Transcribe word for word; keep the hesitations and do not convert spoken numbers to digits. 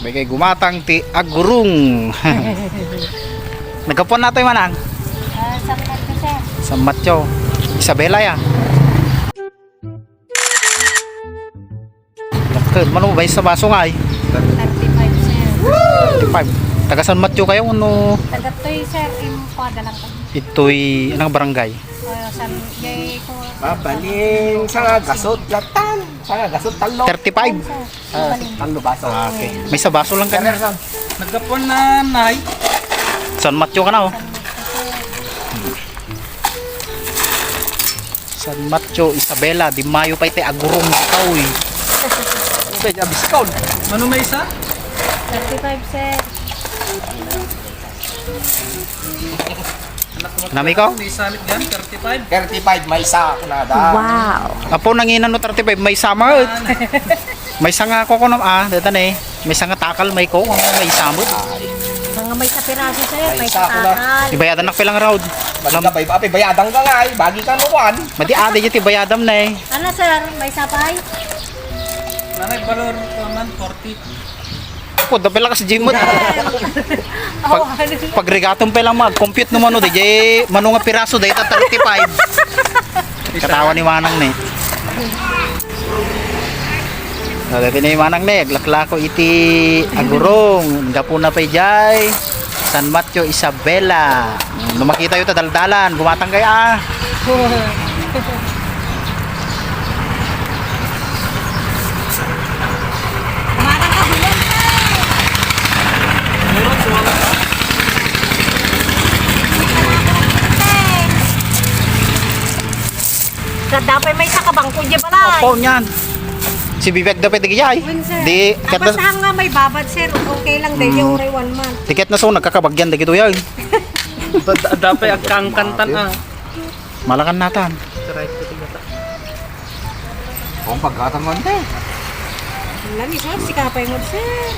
May kay gumatang ti agurong. Naggapuan natoy, manang? Ah, San Mateo, sir. San Mateo. Isabela ya. Dakkel, mano ba sa baso nga ay? Thirty-five, sir. Thirty-five. Taga San Mateo kayo, ano? Taga toy, sir. Impada lang ko. Ito'y, anong barangay? Oh, San, yay ko. Mabalin, sa gasot, latan. Sa gasot, talo. Thirty-five. Sir. Ah, tallo baso. Ah, okay. May sa baso lang kami. Naggapuan na, nay. San Mateo ka na, oh. San Mateo, Isabela, di mayo pa iti agurong itaw, eh. Okay, abis ka, oh. Ano may isa? Thirty-five, sir. Nami ko? May samit yan, thirty-five. Thirty-five, may isa ako na da. Wow. Apo, nangina no thirty-five, may sama, eh. May sanga ko kuno, ah, data ni. May sanga takal, may ko, may samot. Mga may sa piraso, sir. May sa takal. Ibayadan na ko lang, Rod. Magkabay ba? Apay, bayadan ka nga, eh. Bagi ka no, kwan. Madi, ah, di ti bayadam na, eh. Ano, sir? May sapay? Nanay, balor ko man, forty. Apo, da pala kasi gym mo. Pag, pagrigatom pa lang, mag-compute no mano, di jay, mano nga piraso, di ta thirty-five. Katawa ni Manang ni. So, dati ni Manang ni, aglaklako iti agurong. Gapu na pa jay. San Mateo, Isabela. No makita yu ta daldalan, gumatang kaya, ah. Gumatang ka, Billy. Kadapay may sa kabangko di balay. Apo, niyan. Si Bibek dapat di kaya, eh. Wen, sir. Di, ket na, basta nga may babad, sir. Okay lang, dahil yung one month. Di ket na so, nagkakabagyan, di kito yan. Dapat agkangkantan, ah. Malakan natan. Try ko ito. Kung pagkatan mo, ante. Lami, sir. Sikapay mo, sir.